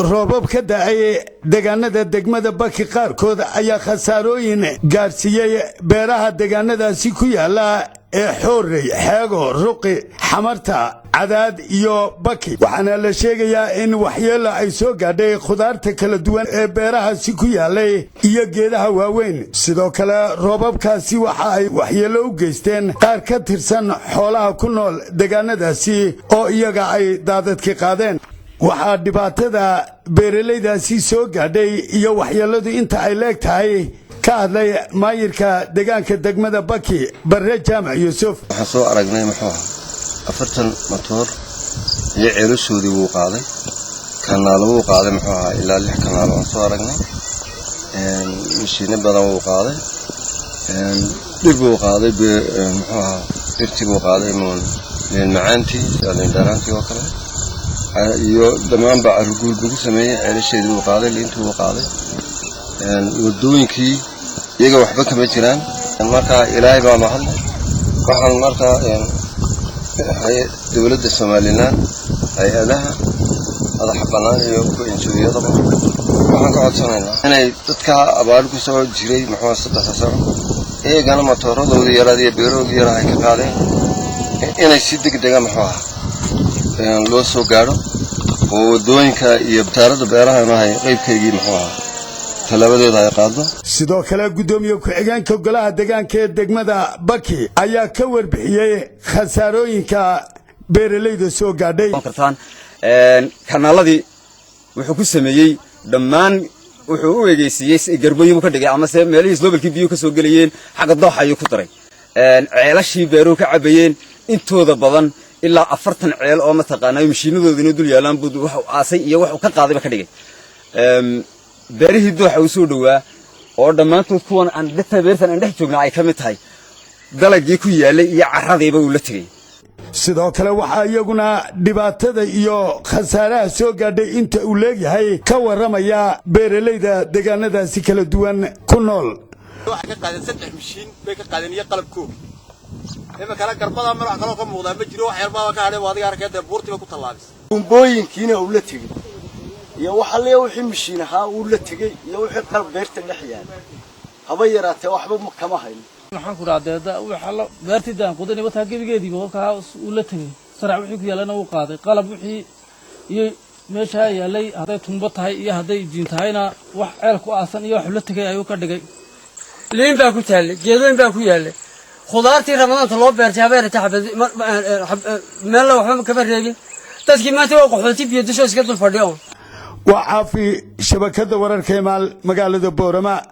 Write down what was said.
Roobab ka da'ay deegaanada degmada Baki qaarkood ayaa khasaarooyin gaadhsiiyey beeraha deegaanadaasi ku yaala ee Xoorey, Xeego, Ruqi, Xamarta, Cadaad iyo Baki, waxaana la sheegayaa in waxyeelo ay soo gaadhay khudaarta kala duwan ee beerahaasi ku yaalay iyo geedaha waaweyn. Sidoo kale roobabkaasi waxa ay waxyeello u geysteen qaar ka tirsan xoolaha ku nool deegaanadaasi oo iyaga ay daadadki qaadeen. Waxaa dhibaatada beeralaydaasi soo gaadhay iyo waxyeelladu inta ay leeg tahay ka hadlay maayirka deegaanka degmada Baki, Barre Jaamac Yuusuf. Waxaan soo aragnay, muxuu ahaa, 40 matoor iyo ceelashoodii wuu qaaday. Kanaalo wuu qaaday, muxuu ahaa, ilaa lix kanaalo waan soo aragnay. Mashiino badan wuu qaaday. Dhir buu qaaday, muxuu ahaa, dhirtii buu qaaday, liin macaantii, liin dhanaantii oo kale iyo dhammaanba carruguul buu ku sameeyey. Ceelasheedii wuu qaaday, liintii wuu qaaday. Wadooyinkii iyaga waxba kama jiraan. Marka Ilaahay baa mahadlay. Waxaan markaa dowladda Somaliland, hay-adaha madaxa bannaan iyo kuwa NGO-yadaba waxaan ka codsanaynaa inay dadka abaar ku soo jiray, muxuu, 3da sano iyagana matooradoodii yaraad iyo beerahoodii yaraa ay ka qaadeen, inay si deg dega, muxuu ahaa, loo soo gaadho oo wadooyinka iyo wasaaradda beerahana ay qaybkaygii, muxuu ahaa, tallaabadeeda ay qaado. Sidoo kale guddoomiye ku-xigeenka golaha deegaanka ee degmada Baki ayaa ka warbixiyey khasaarooyinka beeralayda soo gaadhay. Kartaan kanaaladii wuxuu ku sameeyey dhammaan, wuxuu u egeysiiyey garbooyin buu ka dhigay, amase meelihii slobalkii biyuhu ka soo gelayeen xagga dooxa ayuu ku daray. Ceelashii beeruhu ka cabayeen intooda badan, ilaa 40 ceel oo mataqaanaa mashiinadoodina dul yaalaan, buu wax aasay iyo wax uu ka qaadayba ka dhigay. Beerihii dooxa uu soo dhowaa oo dhammaantood kuwan aan beertan aan dhex joognaa ay ka mid tahay, dalagii ku yaalay iyo carradiiba uu la tegey. Sidoo kale waxaa iyaguna dhibaatada iyo khasaaraha soo gaadhay inta uu leegyahay ka warramaya beeralayda deegaanadaasi kala duwan ku nool. Waxay ka qaadeen saddex mishiin bay ka qaadeen iyo qalabkoogi. Iminkana garbada meel wax kaloo ka muuqdaa ma jiro, wax yarbaaba ka hadhay. Waa adiga arkay, dee buurtiiba ku tallaabisay. Tuumbooyinkiina uu la tegey iyo waxa lee wixii mishiin ahaa uu la tegey iyo wixii qalab beerta dhex yaala, haba yaraatee waxba kama hayno. Waxaan ku dhaha dee waxa la beertii daan qudanay wataa gebigeediiba wakaa uu la tegey. Sarac wixii ku yaalana uu qaaday, qalab wixii iyo meeshaa yaalay, hadday tumbo tahay iyo hadday jiin tahayna, wax ceel ku aasan iyo wax la tegay ayuu ka dhigay. Liin baa ku taallay, geedooyin baa ku yaallay, khudaartii Ramadaanta loo beertay habeerata xabad meelna waxba kama reebin. Dadkii maanta waa qaxooti, biyo dusho iska dul fadhiyo. Waa Caafi, shabakadda wararka Himaal, magaalada Boorama.